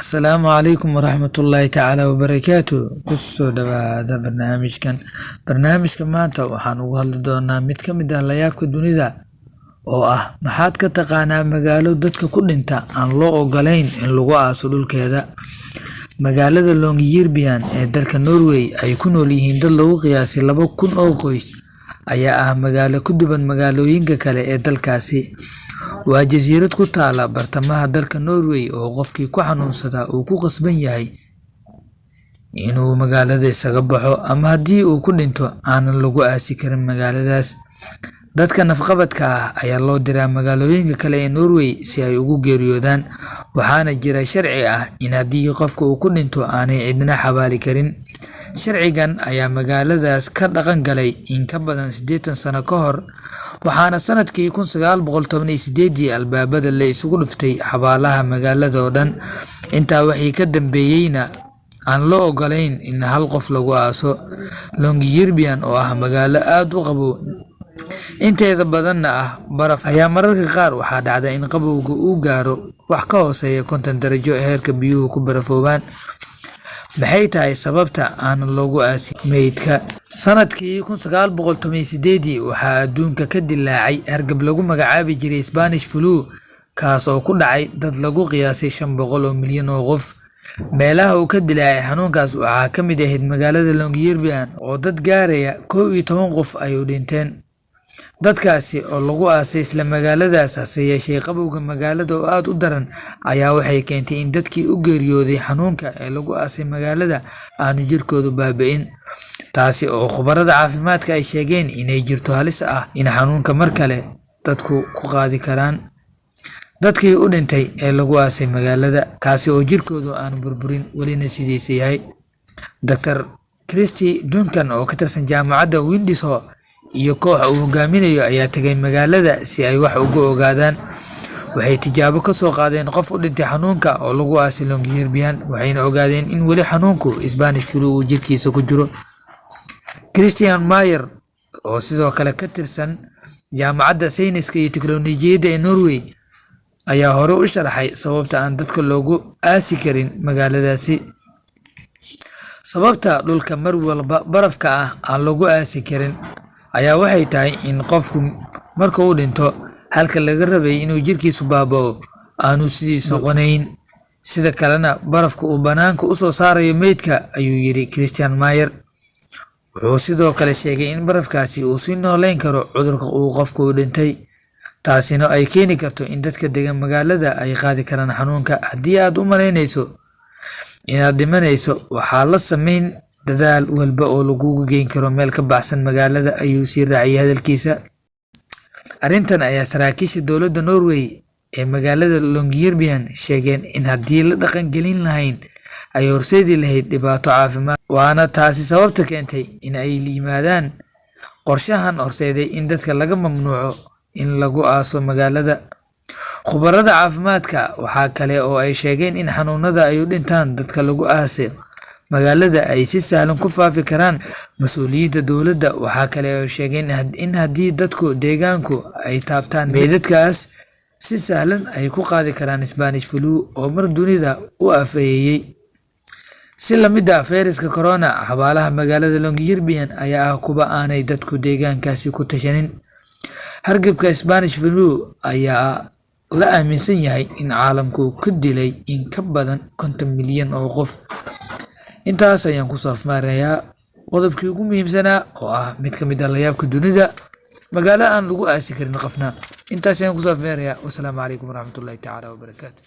Asalaamu calaykum waraxmatullaahi tacaala wabarakaatu. Kusoo dhawaada barnaamijkan. Barnaamijka maanta waxaan ugu hadli doonaa mid ka mid ah layaabka dunida oo ah: maxaad ka taqaanaa magaalo dadka ku dhinta aan loo ogolayn in lagu aaso dhulkeeda? Magaalada Longyearbyen ee dalka Norway ay ku nool yihiin dad lagu qiyaasay 2000 oo qoys ayaa ah magaalo ka duwan magaalooyinka kale ee dalkaasi. Waa jasiirad ku taalla bartamaha dalka Norway oo qofkii ku xanuunsada uu ku qasban yahay inuu magaalada isaga baxo, ama haddii uu ku dhinto aanan lagu aasi karin magaaladaas. Dadka nafqabadka ah ayaa loo diraa magaalooyinka kale ee Norway si ay ugu geeriyoodaan, waxaana jira sharci ah in haddii qofka uu ku dhinto aanay cidna xabaali karin. Sharcigan ayaa magaaladaas ka dhaqan galay in ka badan 80 sano ka hor, waxaana sanadkii 1918-dii albaabada la isugu dhuftay xabaalaha magaalada oo dhan. Intaa wixii ka dambeeyayna aan loo ogolayn in hal qof lagu aaso. Longyearbyen oo ah magaalo aad u qabow, inteeda badanna ah baraf, ayaa mararka qaar waxaa dhacda in qabowga uu gaaro wax ka hooseeya 50 darajo heerka biyuhu ku barafoobaan. Maxay tahay sababta aanan loogu aasin meydka? Sanadkii 1918-dii waxaa adduunka ka dillaacay hargab lagu magacaabi jiray Spanish flu, kaas oo ku dhacay dad lagu qiyaasay 500 oo milyan oo qof. Meelaha uu ka dillaacay xanuunkaas waxaa ka mid ahayd magaalada Longyearbyen oo dad gaaraya 11 qof ay u dhinteen. Dadkaasi oo lagu aasay isla magaaladaas, hase yeeshee qabowga magaalada oo aad u daran ayaa waxay keentay in dadkii u geeriyooday xanuunka ee lagu aasay magaalada aanu jirkoodu baabi'in, taasi oo khubarada caafimaadka ay sheegeen inay jirto halis ah in xanuunka mar kale dadku ku qaadi karaan dadkii u dhintay ee lagu aasay magaalada, kaasi oo jirkoodu aanu burburin, welina sidiisa yahay. Dr Christy Duncan oo ka tirsan Jaamacadda Windsor iyo koox uu hogaaminayo ayaa tegay magaalada si ay wax uga ogaadaan. Waxay tijaabo ka soo qaadeen qof u dhintay xanuunka oo lagu aasay Longyearbyen, waxayna ogaadeen in weli xanuunku Spanish flu uu jirkiisa ku jiro. Christian Mayer oo sidoo kale ka tirsan Jaamacadda Sayniska iyo Tiknoolajiyadda ee Norway ayaa hore u sharaxay sababta aan dadka loogu aasi karin magaaladaasi. Sababta dhulka mar walba barafka ah aan loogu aasi karin ayaa waxay tahay in qofku marka uu dhinto, halka laga rabay inuu jirkiisu baaba'o aanu sidiis noqonayn, sida kalena barafka uu banaanka usoo saarayo meydka, ayuu yidhi Christian Mayer. Wuxuu sidoo kale sheegay in barafkaasi uu sii nooleyn karo cudurka uu qofku u dhintay, taasina ay keeni karto in dadka degan magaalada ay qaadi karaan xanuunka. Haddii aad u malaynayso inaad dhimanayso, waxaa la sameyn dadaal walba oo lagugu geyn karo meel ka baxsan magaalada, ayuu sii raaciyay hadalkiisa. Arrintan ayaa saraakiisha dowladda Norway ee magaalada Longyearbyen sheegeen in haddii la dhaqan gelin lahayn ay horseedi lahayd dhibaato caafimaad, waana taasi sababta keentay in ay yimaadaan qorshahan horseeday in dadka laga mamnuuco in lagu aaso magaalada. Khubarada caafimaadka waxaa kale oo ay sheegeen in xanuunada ay u dhintaan dadka lagu aasay magaalada ay si sahlan ku faafi karaan. Mas-uuliyiinta dowladda waxaa kale oo ay sheegeen in haddii dadku deegaanku ay taabtaan meydadkaas, si sahlan ay ku qaadi karaan Spanish flu oo mar dunida u afeeyey. Si lamid ah fayraska corona, xabaalaha magaalada Longyearbyen ayaa ah kuwa aanay dadku deegaankaasi ku tashanin. Hargabka Spanish flu ayaa la aaminsan yahay in caalamku ku dilay in ka badan 50 milyan oo qof. Intaas ayaan kusoo afmaarayaa qodobkii ugu muhiimsanaa oo ah mid ka mid ah layaabka dunida, magaalo aan lagu aasi karin qofna. Intaas ayaan kusoo afmaarayaa. Wasalaamu calaykum waraxmatullaahi tacaala wabarakaatu.